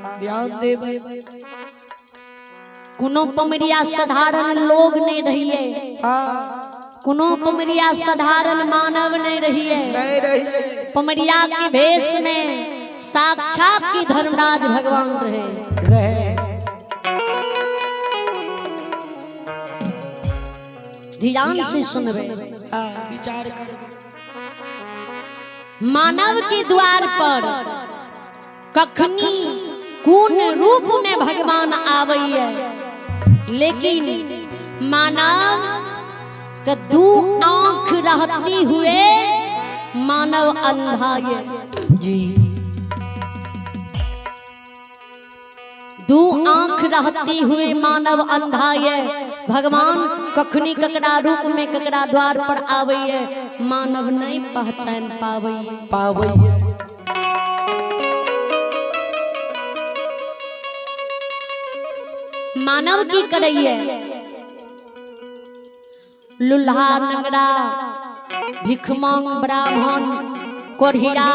ध्यान देबै। कोनो पमरिया साधारण लोग नहीं रहिए। कोनो पमरिया साधारण मानव नहीं रहिए। नहीं रहिए। पमरिया के भेष में साक्षात की धर्मराज भगवान रहे। रहे। ध्यान से सुनबे। हाँ, विचार करबै। मानव के द्वार पर कखनी कोन रूप में भगवान आबैये, लेकिन मानव के दू आंख रहती हुए मानव अंधा ये। जी। दू आंख रहती हुए मानव अंधा ये। भगवान कखनी ककरा रूप में ककरा द्वार पर आबैये, मानव नहीं पहचान पाबैये। पाबैये। मानव की करैये? लुल्हा नंगड़ा भिखमंग ब्राह्मण कोढ़िया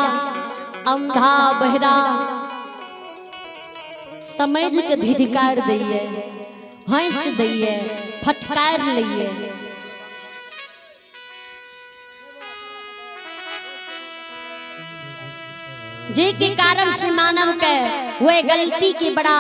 अंधा बहरा समझ के धिधिकार दैये, हंस दैये, फटकार लैये। जे के कारण से मानव के वह गलती के बड़ा